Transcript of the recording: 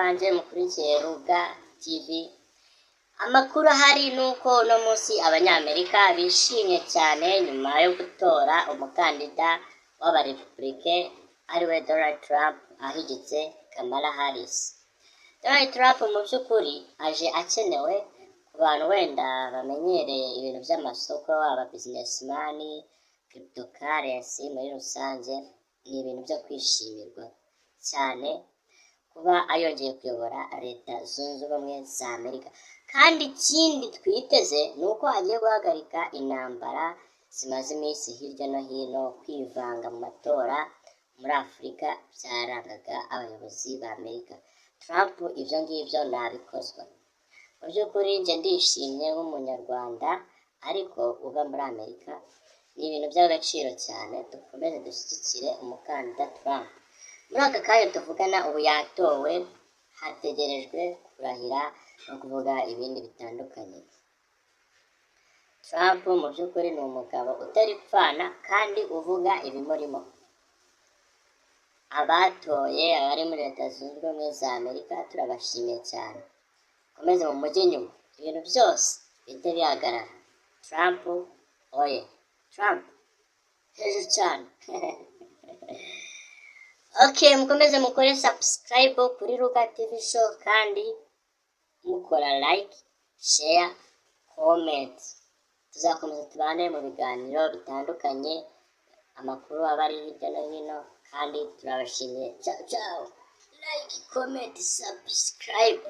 Banjye mukurikiye Ruga TV, amakuru ahari ni uko uno munsi Abanyamerika bishimye cyane nyuma yo gutora umukandida w'Abarepubulike, ariwe Donald Trump, ahigitse Kamala Harris. Donald Trump mu by'ukuri aje akenewe ku bantu wenda bamenyereye ibintu by'amasoko, aba businessman, cryptocurrency muri rusange. Ni ibintu byo kwishimirwa cyane kuba ayongeye kuyobora Leta Zunze Ubumwe za Amerika. Kandi ikindi twiteze ni uko agiye guhagarika intambara zimaze iminsi hirya no hino, kwivanga mu matora muri Afurika byarangaga abayobozi ba Amerika. Trump ibyo ngibyo ntabikozwa. Mu by'ukuri njye ndishimye nk'Umunyarwanda ariko uba muri Amerika. Ni ibintu by'agaciro cyane. Dukomeze dushyigikire umukandida Trump. Muri aka kanya tuvugana ubu yatowe, hategerejwe kurahira no kuvuga ibindi bitandukanye. Trump mu by'ukuri ni umugabo utaripfana kandi uvuga ibimurimo. Abatoye, abari muri Leta Zunze Ubumwe za Amerika, turabashimiye cyane. Komeze mu mujyi inyuma, ibintu byose bihite bihagarara. Trump oye! Trump hejuru cyane! Okay, mukomeze mukore subscribe kuri Ruga TV Show kandi mukora like, share, comment. Tuzakomeza tubane mu biganiro bitandukanye, amakuru aba ari hirya no hino, kandi turabashimiye. Ciao ciao! Like, comment, subscribe.